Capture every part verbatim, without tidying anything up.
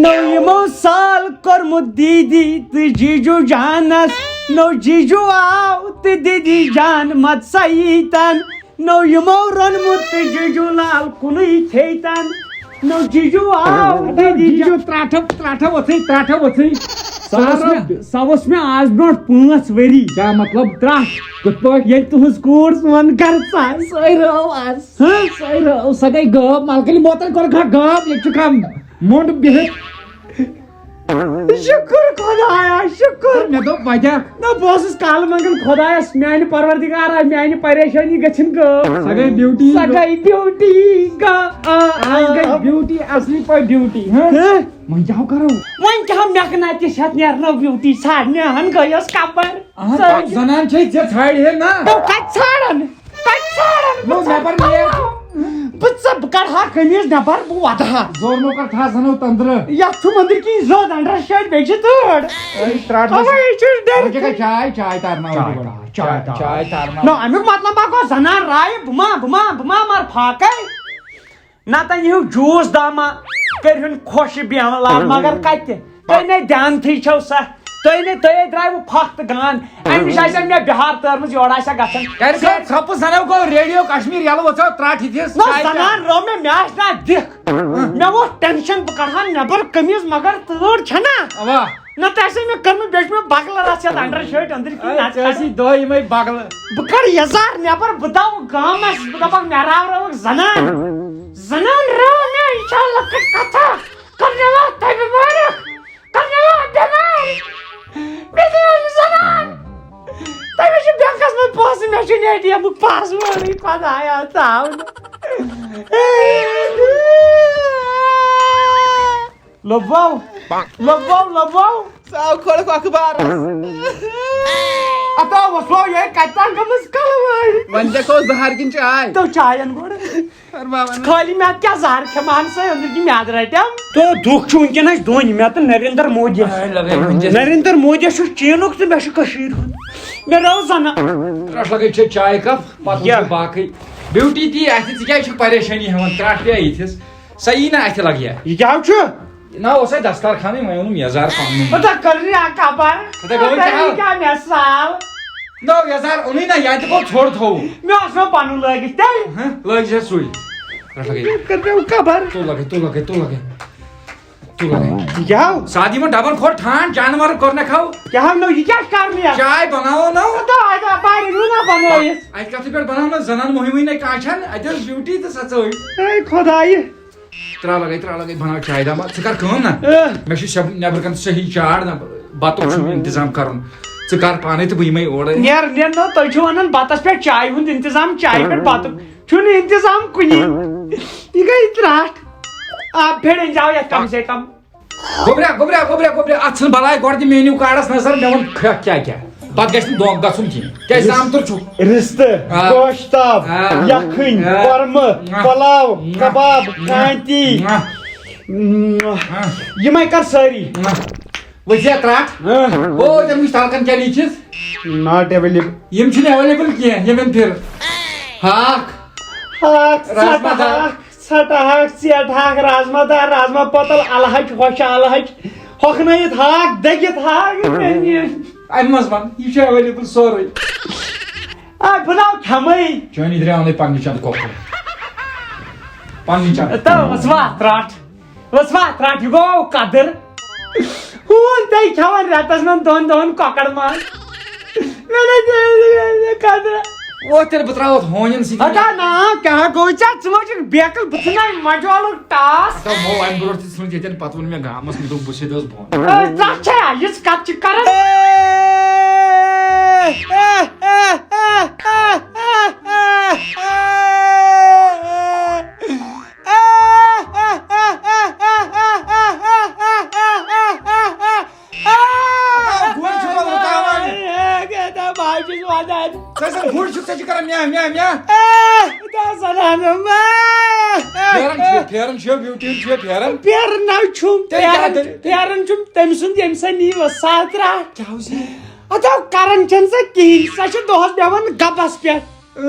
نو یِمو سال کوٚرمُت دیٖدی تہٕ جیٖجوٗ جانس، نو جیٖجوٗ آو تہٕ دیٖدی جان مت سیٖتن۔ نو یِمو روٚنمُت تہٕ جیٖجوٗ لال کُنُے تھیتن۔ نو جیٖجوٗ آو دیٖدی جان۔ جیٖجوٗ ترٛٹھو، ترٛٹھو ؤژھٕے، ترٛٹھو ؤژھٕے۔ سۄ ٲس مےٚ، سۄ ٲس مےٚ آز برونٛٹھ پانٛژھ ؤری۔ کیٛاہ مطلب؟ ترٛٹھ؟ کِتھ پٲٹھۍ؟ ییٚلہِ تُہٕنٛز کوٗر سون گرٕ ژاے۔ سۄے رٲو آز۔ ہہ؟ سۄے رٲو، سۄ گٔے غٲب۔ ملکہٕ محترم کوٚرُکھ ہا غٲب، ییٚتہِ چھُ کانٛہہ مۄنٛڈ بِہِتھ۔ شُکُر خۄدایا، شُکُر۔ مےٚ دوٚپ وجہ۔ نہ، بہٕ اوسُس کالہٕ منٛگان خۄدایس، میانہِ پروردگارا، میانہِ پریشٲنی گٔژھِنۍ غٲب۔ سۄ گٔے بیوٹی۔ سۄ گٔے بیوٹی۔ گا-، آ، آ۔ سۄ گٔے بیوٹی، اصلی پٲٹھۍ بیوٹی، ہاں؟ ہاں؟ وۄنۍ کیٛاہ کرو؟ وۄنۍ کیٛاہ، مےٚ کَنہِ تہِ چھَتھ نیرنو بیوٹی ژھانٛڈنہِ، ہن گٔیَس کَپَر۔ اہن، سۄ زنان چھے ژےٚ ژھانٛڈِ ہے نا۔ بہٕ کَتہِ ژھانٛڈن؟ کَتہِ ژھانٛڈن؟ نو، بہٕ نٮ۪بر ژھانٛڈٕ نیر۔ پَلو۔ بہٕ ژٕ، بہٕ کَڑٕ ہا قمیٖض نٮ۪بر، بہٕ وَدٕ ہا۔ زور مو کر تھا زنو تندرٕ۔ یَتھ چھُم أنٛدٕرۍ کِنۍ زوٚد، انڈر شٲٹ، بیٚیہِ چھِ تۭر۔ اے، ترٛٹھ اَوَے، مےٚ۔ یہِ چھُ ڈر۔ وۄنۍ کیٛاہ کَرٕ؟ چاے، چاے تارناو چاے بہٕ گۄڈٕ۔ تار، چاے تار۔ چاے تارناو۔ نہ، اَمیُک مطلب ما گوٚو زنان رایہِ، بہٕ ما، بہٕ ما، بہٕ ما مَرٕ فاقَے؟ نتہٕ یِہِو جوٗس داما، کٔرۍہُن خۄش بیمار، مگر کتہِ؟ تُہۍ نے دیانتھٕے چھو سا۔ تُہۍ نے، تُہۍ ہے درٛایوٕ پھکھ تہٕ گان۔ امہِ نِش آسہِ مےٚ بِہار تٲرمٕژ، یورٕ آسہِ گژھان۔ کرِ کٲم، ژھۄپہٕ زنو گوٚو ریڈیو کشمیر یلہٕ، وۄژھو ترٛٹھ یِتھِس۔ نہ، چایہِ زنان پیٛالہٕ۔ رو مےٚ، مےٚ آسہِ نہ دِکھ۔ مےٚ ووٚتھ ٹینشن، بہٕ کڑہا نٮ۪بر قمیٖض، مگر تۭر چھنا۔ اوا۔ نہ تہٕ آسہِ مےٚ کٔرمٕژ، بیٚیہِ چھُ مےٚ بغلہٕ رژھ یتھ انڈر شٲٹۍ أنٛدٕرۍ کِنۍ اے، نژان۔ ژےٚ ٲسی دۄہے یِمے بغلہٕ۔ بہٕ کڑٕ یزار نٮ۪بر، بہٕ دَوٕ گامس، بہٕ دَپکھ مےٚ راو رٲوٕکھ زنان۔ زنان رٲو مےٚ، یہِ چھا لۄکٕٹ کتھا؟ کرنہٕ وا تۄہہِ مُبارک، کرنہٕ وا بٮ۪مار۔ مےٚ دِیِو یہِ زنان۔ تۄہہِ مےٚ چھُ بینکس منٛز پونٛسہٕ، مےٚ چھُنہٕ اے ٹی ایمُک پاس وٲرٕے، خۄدایا ژاو نہٕ۔ لبو، لبو، لبو۔ ژاو کھوڑکھ اخبارس۔ اتا وسو، یہِ کتہِ تام گٔمٕژ کلہٕ وٲرۍ۔ وۄنۍ ژےٚ کھو زہر کِنہٕ چاے؟ تو چاین گۄڈٕ۔ خٲلی میادٕ کیٛاہ زہر کھٮ۪مہٕ ہن سۄے، أنٛدٕرۍ کِنۍ میادٕ رٹٮ۪م۔ تو دُکھ چھُ وٕنکیٚن اَسہِ دۄنۍ، مےٚ تہٕ نریندر مودیَس۔ اے، لگے وٕنکیٚس۔ نریندر مودیَس چھُ چیٖنُک تہٕ مےٚ چھُ کٔشیٖرِ ہُنٛد۔ مےٚ رٲو زنان۔ رٹھ لگے چے چاے کپ، پتہٕ کیٛاہ؟ وٕچھو باقٕے۔ بیوٹی تی اَتھِ، ژٕ کیٛازِ چھُکھ پریشٲنی ہٮ۪وان؟ ترٛٹھ پیٚیہِ یِتھِس۔ سۄ یی نہٕ اَتھِ لگہِ۔ یہِ کیٛاہ چھُ؟ نہ، اوس اَتہِ دستار خانٕے، وۄنۍ اوٚنُم یزار پنُن۔ پتہ کٔر نہٕ اکھ خبر۔ پتہ گوٚو پتہ کیٛاہ؟ یہِ کیٛاہ مےٚ سال؟ نہ، یزار اوٚنُے نہ، یتہِ گوٚو ژھوٚٹ تھوٚوُم۔ مےٚ اوس نہٕ پنُن لٲگِتھ تیٚلہِ۔ ہہ، لٲگۍ زِ سُے۔ رٹھ لگے۔ کٔر مےٚ خبر۔ تو لگے، تو لگے، تو لگے۔ تو لگے۔ یہِ کیٛاہ ہو؟ سادی یِمن ڈبن کھوٚر ٹھانڈ، جانور کوٚر نہ کھاو۔ کیٛاہ ہو نو، یہِ کیٛاہ چھُ کرنہٕ یتھ؟ چاے بناوو نہ۔ تہٕ اَتہِ بارِ ہیوٗ نہ بنٲیِتھ۔ اَتہِ کتھٕ پٮ۪ٹھ بناو نہ، زنان مۄہِم وٕنہِ نہ کانٛہہ چھَنہٕ، اَتہِ ٲس ڈیوٹی تہٕ سۄ ژٔج۔ اے خۄدایہِ۔ ترٛاو لگے، ترٛاو لگے، بناو چاے دما۔ ژٕ کر کٲم نا۔ اہ۔ مےٚ چھُ سٮ۪ب-، نٮ۪برٕ کنہِ صحیح چاڑ نا، بتُک چھُم انتظام کرُن۔ ژٕ کر پانے تہٕ بہٕ یِمے اورے۔ نیر، نیر، نو، تُہۍ چھِو ونان بتس پٮ۪ٹھ چایہِ ہُنٛد انتظام، چایہِ پٮ۪ٹھ بتُک چھُنہٕ انتظام کُنی۔ یہِ گٔے ترٛٹھ۔ آب پھیرن جاو یتھ کم سے کم۔ گوٚبریا، گوٚبریا، گوٚبریا، گوٚبریا، اتھ ژھٕن بلاے گۄڈٕ دِ مینیو کارڈس نظر، مےٚ ووٚن کھرٛکھ کیٛاہ کیٛاہ۔ پتہٕ گژھِ نہٕ دھوکہٕ گژھُن کینٛہہ۔ کیٛازِ زامتُر چھُ۔ رِستہٕ، آ۔ گوشتاب، آ۔ یَکھٕنۍ، آ۔ کۄرمہٕ، آ۔ پۄلاو، آ۔ کباب، آ۔ کانتی۔ آ۔ یِمے کر سٲری۔ آ۔ وٕچھ یا ترٛٹھ۔ آ۔ او، تٔمۍ وٕچھ تلکن کیٛاہ لیٖکھِتھ۔ Not available۔ یِم چھِنہٕ available کینٛہہ، یِم یِم پھِر۔ ہاکھ۔ ہاکھ، رازما ژٹہٕ دال۔ ہاکھ۔ ژھٹہٕ ہاکھ، ژیٹہٕ ہاکھ، رازما دار، رازما پۄتل، الہٕ ہَچہِ، ہۄچھِ الہٕ ہَچہِ، ہۄکھنٲیِتھ ہاکھ، دٔگِتھ ہاکھ۔ اَمہِ منٛز وَن، یہِ چھُ available سورُے۔ آ، بہٕ ناو کھٮ۪مٕے۔ چٲنی درٛاو نَے پننہِ چندٕ کۄکُر۔ پننہِ چندٕ۔ تہٕ ٲس وَتھ رَٹھ، ٲس وَتھ رَٹھ، یہِ گوٚو قدٕر۔ ہوٗن تۄہہِ کھٮ۪وان رٮ۪تس منٛز دۄن دۄہن کۄکر ماز۔ مےٚ نَے دِیِو نہٕ قدرا۔ او، تیٚلہِ بہٕ ترٛاوَتھ ہونٮ۪ن سۭتۍ۔ ہتا نا، کیٛاہ گوٚو ژےٚ؟ ژٕ ما چھُکھ بیکٕل؟ بہٕ ژھٕنَے مجولُک ٹاس۔ ہتا مو، اَمہِ برونٛٹھ تہِ ژھٕنُکھ ییٚتٮ۪ن پَتہٕ ووٚن مےٚ گامَس، مےٚ دوٚپ، بہٕ سیوٚدُے اوس بۄن۔ اے، ژٕ چھا یِژھ کَتھ چھِ کران؟ گُرۍ چھُکھ رُکاوان۔ اے، اے، اے، بہٕ حظ چھُس وَدان۔ ژٕ ٲسۍ گُرۍ چھُکھ، ژٕ چھُکھ کران میاہ، میاہ، میاہ۔ اے، کیٛاہ زَنان، ما؟ پھیران چھُ، پھیران چھُ، بیوٹی ہُنٛد چھُ پھیران۔ پھیران نہ چھُم، تیٚلہِ کیٛاہ پھیران، تیٚلہِ؟ پھیران چھُم تٔمۍ سُنٛد، ییٚمۍ سا نی وۄنۍ ساترا۔ کیٛاہ اوس یہِ؟ اَدٕ کران چھَنہٕ سۄ کِہیٖنۍ، سۄ چھِ دۄہَس بیٚہوان گَبَس پٮ۪ٹھ۔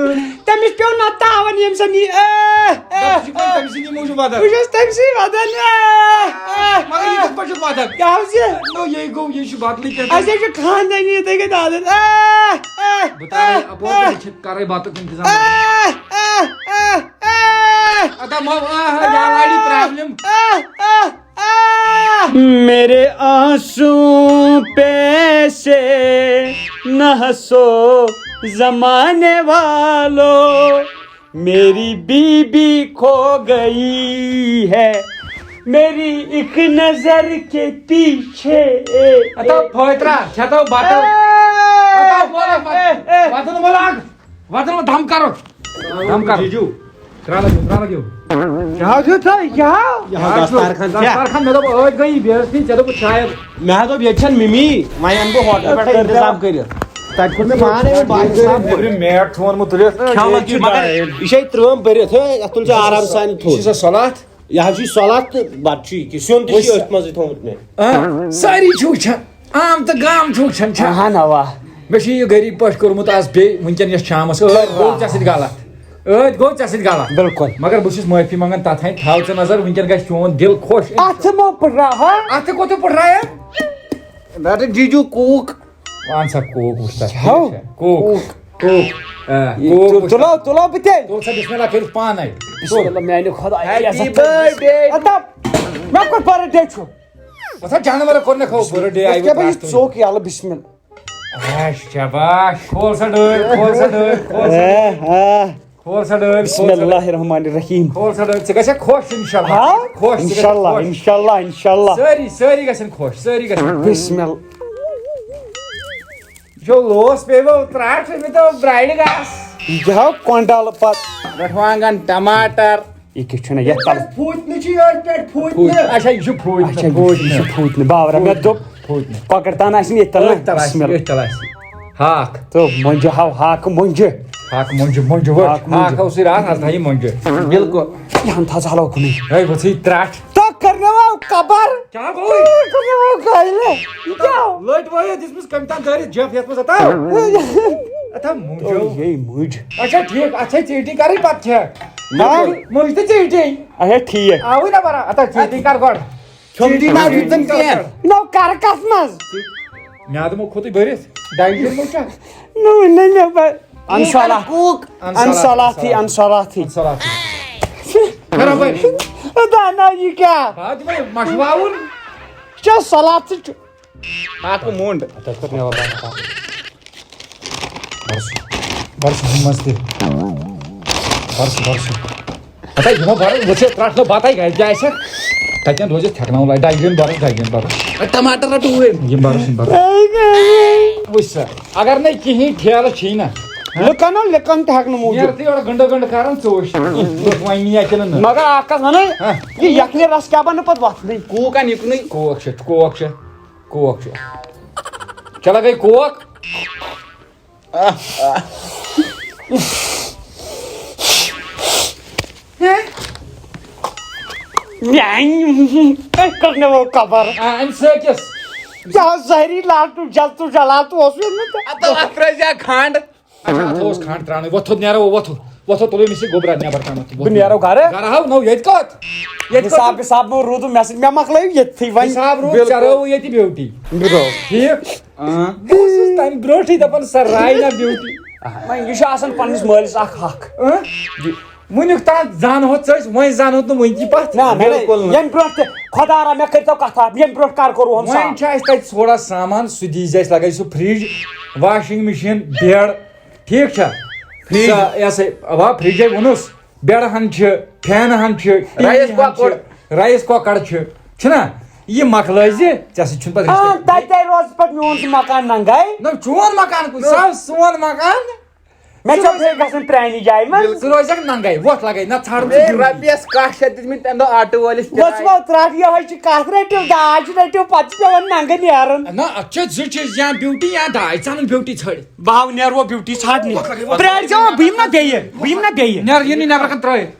تٔمِس پیوٚو نہ تاوَن ییٚمہِ سۭتۍ یہِ، اے، اے، دَپ، ژٕ چھُکھ وَنان تٔمۍ سٕنٛدی موٗجوٗب وَدان۔ بہٕ چھُس تٔمۍ سٕے وَدان، اے، اے، مگر یہِ کِتھ پتہ۔ کیٛاہ حظ یہِ؟ نو، یہِ گوٚو، یہِ چھُ بدلٕے کینٛہہ۔ اَسہِ حظ چھُ خانٛدٲنی یِتھَے کٔنۍ عادت۔ آ، آ، بہٕ ترٛاوَے آ، اَپٲرۍ، آ۔ بہٕ چھُس کرے بَتُک اِنتظام۔ آ، آ، آ، آ۔ اَدا مو، آ، ہا، یہِ آو آڑی problem۔ آ، آ، آ۔ میرے آنسو پہ سے نہ ہنسو زمانے والو، میری بیوی کھو گئی ہے میری ایک نظر کے پیچھے۔ اَدا پھٲترا، چھَتو بَتَو۔ اَدا وَلہٕ، وَلہٕ، وَلہٕ، وَلہٕ، دَم کَرو۔ دَم کَرو۔ جیجو۔ ترٛاو لَگیو، ترٛاو لَگیو۔ کیٛاہ حظ چھُ تۄہہِ؟ کیٛاہ؟ یہِ حظ دستار خان کیٛاہ؟ دستار خان، مےٚ دوٚپ، ٲدۍ گٔے یہِ بے عزتی، ژےٚ دوٚپُتھ شاید۔ مےٚ حظ دوٚپ، ییٚتہِ چھَنہٕ مِمی، وۄنۍ اَنہٕ بہٕ ہوٹلہٕ پٮ۪ٹھَے اِنتظام کٔرِتھ۔ تَتہِ کوٚر مےٚ پانَے وۄنۍ باقٕے صاف۔ نیٚبرِم میٹ تھوٚومُن تُلِتھ، کھٮ۪وان چھِ مگر دارِ۔ یہِ چھےٚ ترٛٲم بٔرِتھ، ہے، اَتھ تُل ژےٚ آرام سان یہِ یہِ چھِ تھوٚد۔ سۄ صلات؟ یہِ حظ چھُ یہِ صلات تہٕ بَتہٕ چھُ یہِ کہِ سیُن تہِ چھُ وٕچھ سا۔ أتھۍ منٛزٕے تھوٚومُت مےٚ۔ آ، سٲری چھِ وٕچھان، عام تہٕ گام چھِ وٕچھان، چھا؟ اَہَن اَوا۔ مےٚ چھُ یہِ غریٖب پٲٹھۍ کوٚرمُت آز بیٚیہِ وٕنکیٚن یَس شامَس۔ ٲدۍ گوٚو ژےٚ سۭتۍ غلط۔ ٲدۍ گوٚو ژےٚ سۭتۍ غلط۔ بِلکُل۔ مگر بہٕ چھُس معٲفی منٛگان تَتھ ہَے۔ تھاو ژٕ نظر، وٕنکیٚن گژھِ چون دِل خۄش۔ اَتھٕ مہ پٕٹھراو، ہا؟ اَتھٕ کوٚت پٕٹھرایَکھ؟ بیٹا جیجو کوٗک۔ وَن سا کوٗک وٕچھ تَتھ۔ کھیٚو۔ کوٗک۔ کوٗک۔ کوٗک۔ آ، یہِ کوٗک تُل-، وٕچھ تُلو، تَتھ۔ تُلو بہٕ تیٚلہِ۔ تُل سا بسم اللہ کٔرِتھ پانَے۔ بسم اللہ، میٛانہِ خۄدایہِ، Happy یَتھ birthday۔ اَتھ وَن سا جانوَر کوٚر نہٕ کھو birthday، یَتھ آیہِ کیٛاہ بہٕ وٕترٛٹھ یہِ ژوٚک یَلہٕ، بسم اللہ۔ آ، شاباش۔ کھول سا ڈٲلۍ، کھول سا ڈٲلۍ، کھول سا ڈٲلۍ۔ آ، آ۔ کھول سا ڈٲلۍ، بسم کھول سا ڈٲلۍ۔ اللہ الرحمن الرحیم۔ کھول سا ڈٲلۍ، ژٕ گژھکھ خۄش انشاءاللہ۔ ہا؟ خۄش، ژٕ گژھکھ انشاءاللہ، خۄش۔ انشاءاللہ، انشاءاللہ۔ سٲری، سٲری گژھن خۄش، سٲری گژھن خۄش۔ بسم اللہ۔ یہِ چھُ لوس پیٚیہِ وۄنۍ ترٛٹھ، مےٚ دوٚپ برٛاڈِ گاس۔ یہِ کیٛاہ ہاو کۄنٛڈل پتہٕ؟ مَرژٕوانٛگن، ٹماٹر۔ یہِ کیٛاہ چھُنہ یَتھ تل؟ پھوٗتنہٕ چھِ یٔتھۍ پٮ۪ٹھ، پھوٗتنہٕ۔ اچھا، یہِ چھُ پھوٗتنہٕ، اچھا، یہِ پھوٗتنہٕ۔ چھُ پھوٗتنہٕ۔ باورہ، مےٚ دوٚپ، پھوٗتنہٕ۔ کۄکر تان آسہِ نہٕ ییٚتہِ تل نہ۔ أتھۍ تل آسہِ، بسم اللہ۔ أتھۍ تل آسہِ۔ ہاکھ۔ تہٕ مۄنجہِ ہاو ہاکھ مۄنجہِ۔ ہاکھ مۄنجہِ، مۄنجہِ ؤٹھ۔ ہاکھ مۄنجہِ۔ ہاکھ اوسُے راتھ، از تھایہِ مۄنجہِ۔ بِلکُل۔ یہِ ہن تھاو ژٕ ہلاو کُنُے۔ ہے، ؤژھٕے ترٛٹھ۔ تو کرناوو قبر۔ کیٛاہ گوٚو؟ کرناوو گایلہٕ۔ یہِ کیٛاہ؟ لٔٹۍ وٲیِتھ دِژمٕژ کٔمۍ تام دٲرِتھ جَف یَتھ منٛز ہتا۔ اَتھا مُجو۔ ہے مُج۔ اچھا، ٹھیٖک، اَتھ چھے ژیٖٹی کَرٕنۍ، پَتہٕ چھےٚ۔ بِلکُل۔ مُج تہٕ ژیٖٹی۔ اچھا، ٹھیٖک۔ آوٕے نا برا-، اَتھا ژیٖٹی کَر گۄڈٕ۔ ژیٖٹی نا دیُتن کینٛہہ۔ نو کَر کَتھ منٛز؟ میٛادٕ مو کھوٚتُے بٔرِتھ۔ ڈایجن مو چھا؟ نو، نہ، نہ، بہ-، انشاءاللہ۔ کوٗک۔ انشاءاللہ۔ انشاءاللہ تھی، انشاءاللہ تھی۔ انشاءاللہ۔ برابر۔ ادا نا، یہِ کیٛاہ؟ بہٕ ہا دِمے مَشوارٕ۔ ژےٚ صلات ژٕ چھُ۔ اکھ مُنٛڈ۔ تَتھ کھۄتہٕ مےٚ وَبا۔ بَرس، بَرس ہُمہِ منٛز تہِ۔ بَرس، بَرس۔ ہتا یِمو بَرس وٕچھِتھ ترٛٹھ نہٕ بَتَے گَرِ کیٛاہ آسہِ۔ تَتٮ۪ن روزِ تھٮ۪کناوُن لَگہِ۔ ڈایجن بَرس، ڈایجن بَرس۔ ٹماٹر رَٹہٕ وٲرۍ۔ یِم بَرس، یِم بَرس۔ وٕچھ سا، اگر نَے کِہیٖنۍ ٹھیلہٕ چھی نہ۔ لُکَن ہا، لُکَن تہِ ہٮ۪کہٕ نہٕ موٗجوٗب۔ نیرتھٕے یورٕ گٔنٛڈو گٔنٛڈ کَران ژٕ وٕچھ۔ لُکھ وۄنۍ یہِ کِنہٕ نہٕ۔ مگر اَکھ کَتھ وَنَے، ہاں۔ یہِ یَکھنہِ رَس کیٛاہ بَنہٕ پَتہٕ وۄتھنٕے؟ کوٗک اَن یِکنُے۔ کوک چھِ، کوک چھِ۔ کوک چھُ۔ چلو گٔے کوک۔ میٛانہِ، تُہۍ کٔرنٲوو قبر۔ آ، اَمہِ سۭتۍ کیٛاہ؟ کیٛاہ زہری لالٹو جلتو جلاتو اوس یوٚرمُت؟ اَتھ ترٛٲوزِ ہا کھنٛڈ۔ اچھا، اَتھ اوس کھنٛڈ ترٛاونٕے۔ وۄتھُو نیرو، وۄتھُو۔ وۄتھو، تُلِو أمِس یہِ گوٚبرا نٮ۪بر تامَتھ۔ بہٕ نیرو گرٕ۔ گرٕ ہاو، نو، ییٚتہِ کوٚت؟ ییٚتہِ کوٚت؟ حساب وِساب مو روٗدُم مےٚ سۭتۍ، مےٚ مۄکلٲیِو ییٚتھٕے وۄنۍ۔ حساب روٗد، بِلکُل۔ ژےٚ رٲوٕے ییٚتہِ بیوٹی۔ بِلکُل۔ ٹھیٖک؟ اۭں۔ بہٕ اوسُس تَمہِ برونٛٹھٕے دَپان، سۄ راینہ بیوٹی۔ وۄنۍ یہِ چھُ آسان پننِس مٲلِس اکھ حق۔ اۭں؟ وٕنیُک تام زانہوتھ ژٕ أسۍ، وۄنۍ زانہوتھ نہٕ وٕنہِ تہِ پَتھ۔ نہ، نہ، نہ، بِلکُل نہٕ۔ ییٚمہِ برونٛٹھ تہِ، خۄدا را، مےٚ کٔرۍتو کَتھ اَکھ، ییٚمہِ برونٛٹھ کَر کوٚروُہَن وۄنۍ صاف؟ چھُ اَسہِ تَتہِ تھوڑا سامان، سُہ دیٖزِ اَسہِ، لَگٲیِو سُہ فرٛج، واشنگ مِشیٖن، بیڈ، ٹھیٖک چھا؟ فرٛج۔ سۄ، یہِ ہسا، اَوا، فرٛج ہے ووٚنُس۔ بیڈ ہن چھِ، فین ہن چھِ، ٹی وی رایِس ہن چھِ، کۄکُر۔ رایِس کۄکر چھِ، چھُنہ؟ یہِ مۄکلٲے زِ، ژےٚ سۭتۍ چھُنہٕ پتہٕ آ، رِشتہٕ۔ تَتہِ روزٕ پتہٕ میون سُہ مکان ننٛگے۔ نہ، چون مکان کُس؟ سُہ آو سون مکان۔ مےٚ ژٕ چھا روز-، بیٚیہِ گژھُن پرٛانہِ جایہِ منٛز؟ ژٕ روزکھ ننٛگے، وۄتھ لگے، نہ ژھانڈُن ژٕ بیٚیہِ زندگی۔ رۄپیَس کاہ شیٚتھ دِتمٕتۍ تَمہِ دۄہ آٹوٗ وٲلِس کِراے۔ وۄتھ وۄتھ ترٛٹھ، یِہوٚے چھِ کَتھ، رٔٹِو داج، رٔٹِو، پتہٕ چھِ پٮ۪وان ننٛگہٕ نیرُن۔ نہ، اَتھ چھِ زٕ چیٖز، یا بیوٹی یا داج، ژٕ اَنُن بیوٹی ژھٲنٛڈِتھ۔ بہٕ ہاو نیرٕ وۄنۍ بیوٹی ژھانٛڈنہِ۔ وۄتھ لگے، وۄتھ۔ پرٛٲرۍ زیو، بہٕ یِمہٕ نہ بیٚیہِ، بہٕ یِمہٕ نہ بیٚیہِ۔ نیر، یہِ نہٕ نٮ۪برٕ کَنہِ ترٛٲیِتھ۔